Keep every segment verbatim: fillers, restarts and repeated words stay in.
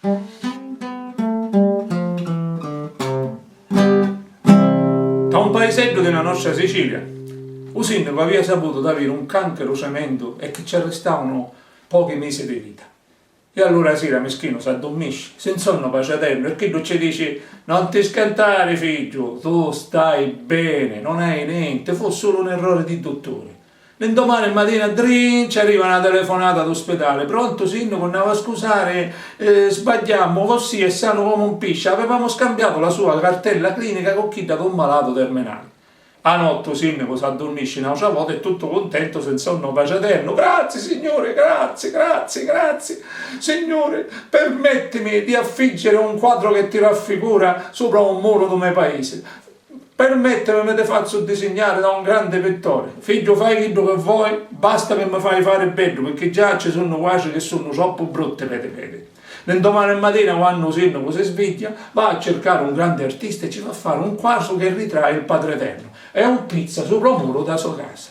Nta un paiseddu di la nostra Sicilia, u sinnicu avia saputu d'aviri un cancheru tremendu e chi ci arristavanu pochi misi di vita. E allura a sira, mischinu, s'addurmisci, si nsonna u patraternu, e chiddu ci dici: "Non ti scantari, figghiu, tu stai beni, non hai nenti, fu sulu un errori di dutturi." L'indomani matina, drin, ci arriva na telefonata d'u spitali: "Prontu, sinnicu, nn'ava scusari, eh, sbagghiammu, vossia è sanu comu un pisci, avevamo scambiato la sua cartella clinica cu chidda d'un malatu terminali." A notti u sinnicu s'addurmisci n'autra vota e tuttu cuntentu si nsonna u patraternu: "Grazie, Signuri, grazie, grazie, grazie. Signuri, permettimi di affiggere un quadro che ti raffigura sopra un muro dû me paisi. Permettimi, mi ti fazzu disignari da un grande pittore." "Figghiu, fai chiddu chi voi, basta chi mi fai fari beddu, picchì già ci sunnu quatri chi sunnu troppu brutti pi ti vidi." L'indomani matina, quannu u sinnicu si svigghia, va a circari un grandi artista e ci fa fari un quadru chi ritrae il Padreternu e u mpizza supra u muru dâ so casa.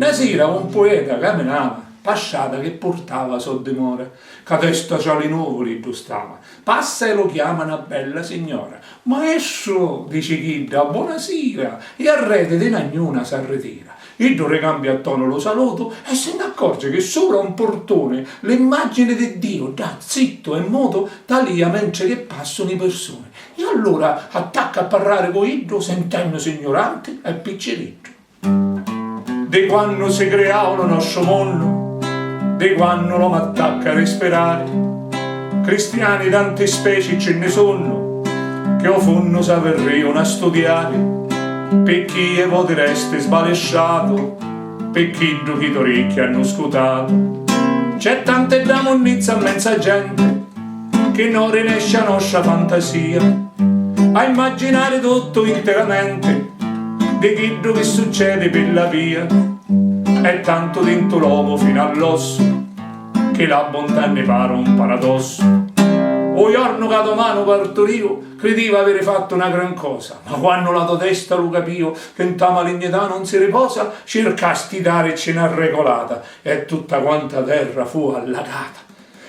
Na sira un pueta caminava pâ strata chi purtava sô dimora, ca testa tra li nuvuli iddu stava. Passa e lu chiama na bella signora. "Maestru", dici chidda, "bonasira", e arredi di na gnuna s'arritira. Iddu ricambia tonu lu salutu e si nn'accorgi chi supra un purtuni l'immagini di Diu, ddà zittu e mutu, talìa mentri chi passunu i pirsuni. E allura attacca a parrari cu iddu, sentennusi ignuranti e picciriddu. Di quannu si criau lu nostru munnu, di quannu l'omu attacca a rispirari, cristiani tanti speci ci nni sunnu, chi ô funnu s'avirriunu a studiari, picchì e voti resti sbalistratu, pi chiddu chi t'oricchi hannu scutatu. C'è tanta dda munnizza mmenza genti, chi non rinesci a nostra fantasia a immaginari tuttu interamenti di chiddu chi succedi pi la via. È tantu dintu l'omu finu all'ossu, chi la buntà nni pari un paradossu. U jornu ca to manu parturiu, cridiva aviri fattu na gran cosa, ma quannu la to testa lu capiu chi nta malignità non si riposa, circasti di darici na regolata e tutta quanta terra fu allagata.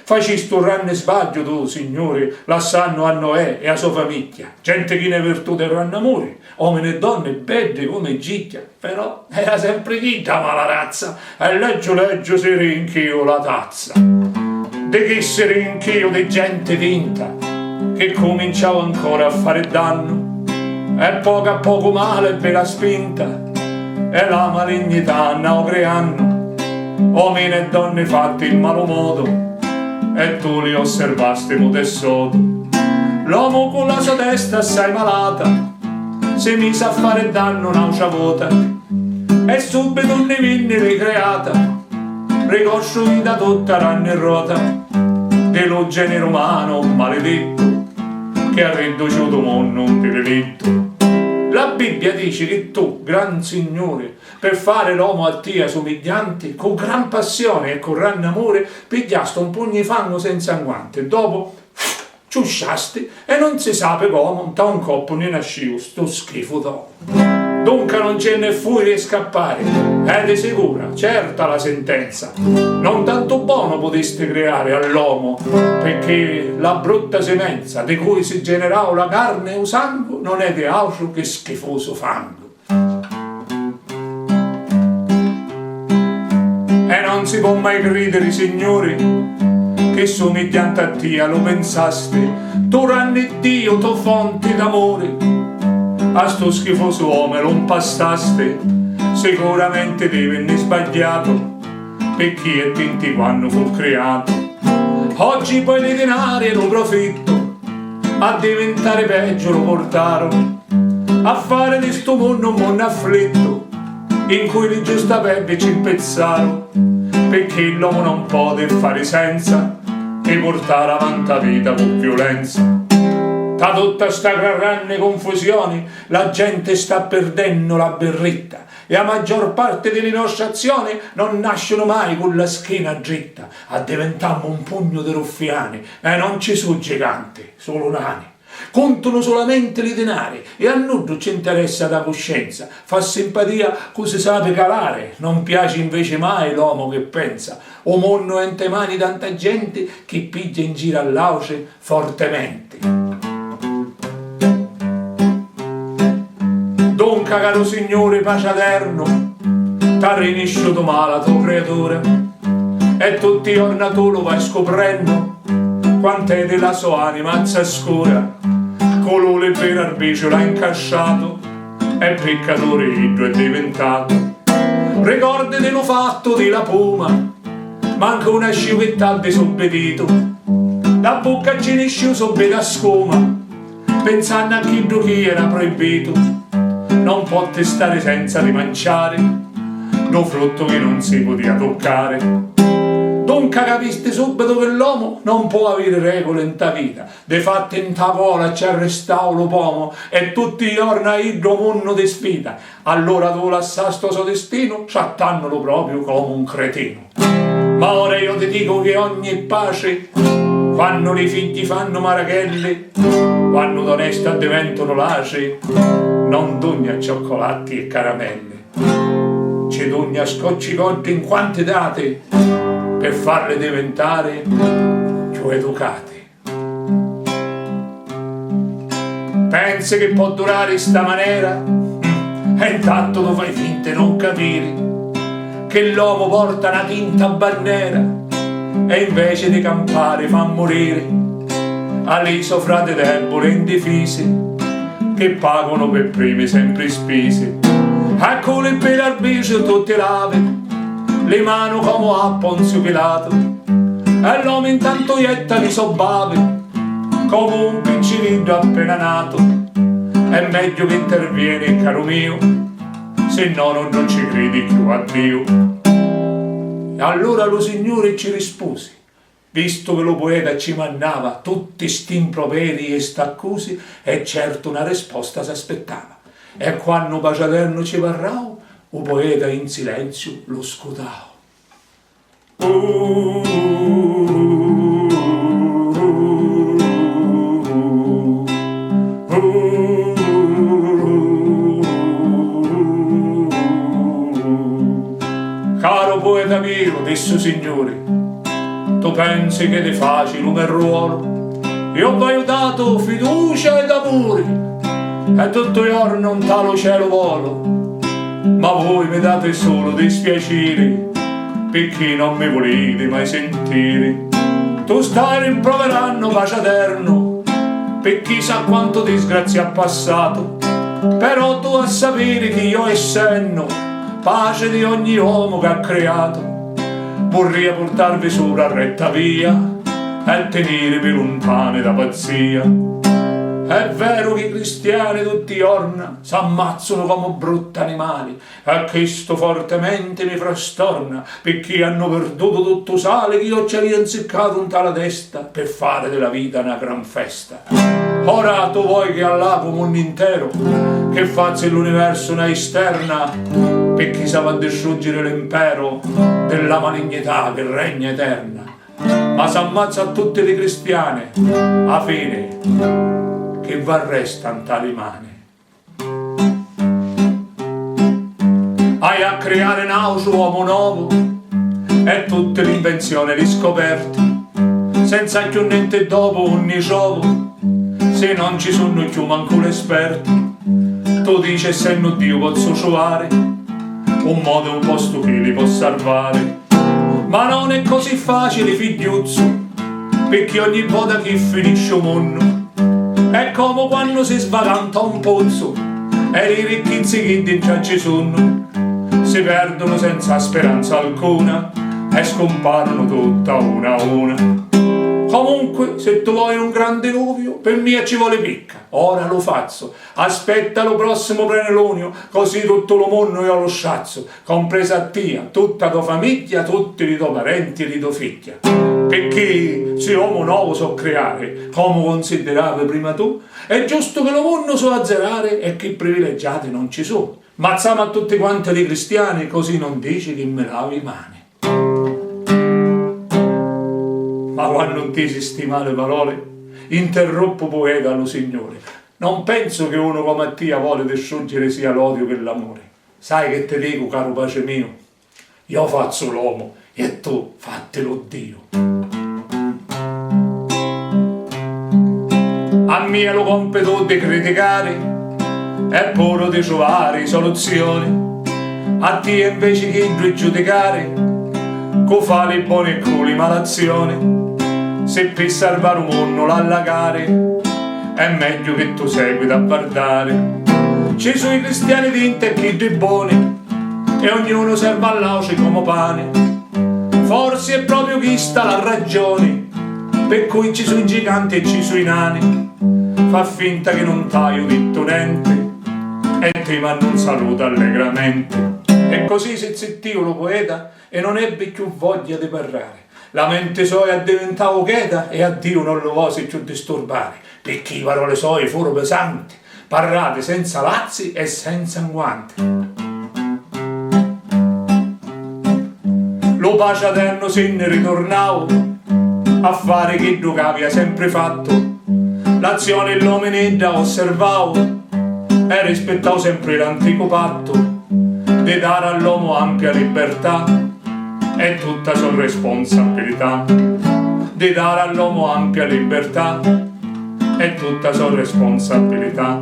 Facisti un ranni sbagghiu tu, Signuri, lassannu a Noè e a so famigghia, genti china 'i virtuti e ranni amuri, omini e donni beddi comu i gigghia, però era sempri chidda mala razza, e leggiu leggiu si rinchiu la tazza. Di chi si rinchiu? Di genti tinta, chi cuminciau ancora a fari dannu, e pocu a pocu mali ebbi la spinta, e la malignità andau criannu, omini e donni fatti in malu modu, e tu li osservasti mutu e sodu. L'omu cu la so testa assai malata si misi a fari dannu n'autra vota, e subitu nni vinni ricreata, ricostruita tutta ranni rota, di lu geniri umanu malidittu, chi ha riduciutu u munnu un dirilittu. La Bibbia dici chi tu, gran Signuri, pi fari l'omu a tia sumigghianti, cu gran passioni e cu ranni amuri, pigghiasti un pugnu 'i fangu senza 'nguanti, dopu ciusciasti e non si sapi comu nta un coppu nni nasciu stu schifu d'omu. Dunca non ci è né fuiri e scappari, è di sicura certa la sintenza. Non tantu bonu putisti criari all'omu, picchì la brutta simenza di cui si generau la carni e u sangu non è di autru chi schifusu fangu. E non si pò mai cridiri, Signuri, chi sumigghianti a tia lu pinsasti, tu ranni Diu, tu fonti d'amuri, a stu schifusu omu lu mpastasti, sicuramenti divi nni sbagghiatu, picchì è tinti quannu fu criatu. Oggi poi li dinari e lu profittu, a divintari peggiu lu purtaru, a fari di stu munnu un munnu afflittu, in cui li giusta peddi ci mpizzaru, picchì l'omu non podi fari senza, chi purtari avanti a vita cu viulenza. Nta tutta sta gra-, granni cunfusioni, la genti sta pirdennu la birritta, e a maggior parti di li nostri azioni non nasciunu mai cu la schina dritta. Addivintammu un pugnu di ruffiani, e non ci su giganti, sulu nani. Cuntunu sulamenti li dinari, e a nuddu ci interessa da cuscenza. Fa simpatia cu si sapi calari, non piaci inveci mai l'omu chi pensa. U munnu è nte mani tanta genti chi pigghia in giru a l'autri fortementi. Dunca, caru Signuri, paciaternu, t'ha rinisciutu mala to criatura, e tutti i jorna tu lu vai scuprennu quant'è di la so animazza scura, cu lu libbiru arbiciu l'ha incastratu, e piccaturi iddu è divintatu. Ricordi di lu fattu di la puma, mancu una sciuvittà di subbiditu, da bucca ci nisciu subbitu a scuma, pinsannu a chiddu chi era proibbitu, non potti stari senza di manciari, nu fruttu chi non si putia tuccari. Dunca capisti subbitu chi l'omu non po aviri reguli nta vita, difatti nta cola ci arristau lu pomu, e tutti i jorna iddu o munnu ti sfida. Allura tu lassasti o so distinu, trattannulu propriu comu un cretinu. Ma ora io ti dicu chi ogni patri, quannu li figghi fannu maracheddi, quannu d'onesti addiventunu latri, non dugna cioccolatti e carameddi, ci dugna scocci coddi in quantitati, pi farli divintari cchiù educati. Pensi chi po durari sta manera? E intantu tu fai finta di non capiri chi l'omu porta na tinta bannera, e inveci di campari fa muriri a li so frati debuli e indifisi, chi pagunu pi primi sempri spisi. E cu li piri arbiciu tu ti lavi li manu comu a Ponziu Pilatu, e l'omi intantu jetta li so bavi comu un picciriddu appena natu. È megghiu chi intervieni, caru miu, si no nuddu ci cridi cchiù a Diu. E allura lu Signuri ci rispusi, vistu chi lu pueta ci mannava tutti sti mproperii e st'accusi, e certu na risposta s'aspittava. E quannu u Paciaternu ci parrau, u pueta in silenziu lu scutau. Caru pueta miu, dissi u Signuri, tu pensi chi ti faci lu me ruolu? Io v'haiu datu fiducia ed amuri, e tuttu jornu nta lu celu volu, ma vui mi dati sulu dispiaciri, picchì non mi vuliti mai sintiri. Tu stai rimproverannu Paciaternu, picchì sa quantu disgrazia ha passatu, però tu ha sapiri chi io essennu patri di ogni omu chi ha criatu, vurria purtarvi supra a retta via e tinirivi luntani da pazzia. È veru chi i cristiani tutti i jorna s'ammazzunu comu brutti animali, e chistu fortementi mi frastorna, picchì hannu pirdutu tuttu u sali chi io ci avia nziccatu nta la testa pi fari di la vita na gran festa. Ora tu voi chi allacu u munnu interu, chi fazzi l'universu na isterna, picchì s'havi a distruggiri l'imperu di la malignità chi regna eterna, ma s'ammazza a tutti li cristiani, a fini chi v'arresta nta li mani? Hai a criari n'autru omu novu e tutti l'invenzioni li scoperti, senza cchiù nenti dopu unni trovu, si non ci sunnu cchiù mancu l'esperti. Tu dici, essennu Diu pozzu truvari un modu e un postu chi li po sarvari, ma non è così facili, figghiuzzu, picchì ogni vota chi finisci u munnu è comu quannu si svalanta un puzzu e li ricchizzi chi dintra ci sunnu si perdunu senza speranza alcuna e scumparunu tutta una a una. Comunque, si tu voi un gran diluviu, pi mia ci voli picca, ora lu fazzu, aspetta lu prossimu pleniluniu, così tuttu lu munnu io lu strazzu, compresa a tia, tutta to famigghia, tutti li to parenti e li to figghia. Picchì si omu novu so criari, comu cunsiddiravi prima tu, è giustu chi lu munnu so azzirari e chi privileggiati non ci su. Mazzamu a tutti quanti li cristiani, così non dici chi mi lavi i mani. Ma quannu ntisi sti mali paroli, interruppu pueta lu Signuri. Non pensu chi unu comu a tia voli distruggiri sia l'odiu chi l'amuri. Sai chi ti dicu, caru patri miu? Io fazzu l'omu e tu fatti lu Diu. A mia lu compitu di criticari e puru di truvari soluzioni. A tia inveci chiddu di giudicari cu fa li boni e cu li mal'azioni. Si pi sarvari u munnu l'allagari è megghiu chi tu seguiti a vardari. Ci su i cristiani tinti e chiddi boni e ognunu serva a l'autri comu pani. Forsi è propriu chista la ragioni pi cui ci su i giganti e ci su i nani. Fa finta chi non t'haiu dittu nenti e ti mannu un salutu allegramenti. E così si zittiu lu pueta e non ebbi chiù vogghia di parrari. La menti soia addivintau cheta e a Diu non lu vosi chiù disturbari, picchì i paroli soi furu pesanti, parrati senza lazzi e senza nguanti. Lu patraternu si nni riturnau a fari chiddu c'avia sempri fattu. L'azioni l'ominidda osservau e rispittau sempri l'anticu pattu di dari all'omu ampia libertà e tutta so responsabilità, di dari all'omu ampia libertà e tutta so responsabilità.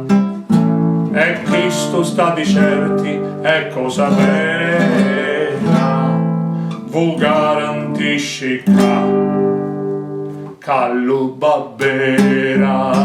E chistu sta di certi è cosa vera, vu garantisci ca, ca lu babbera.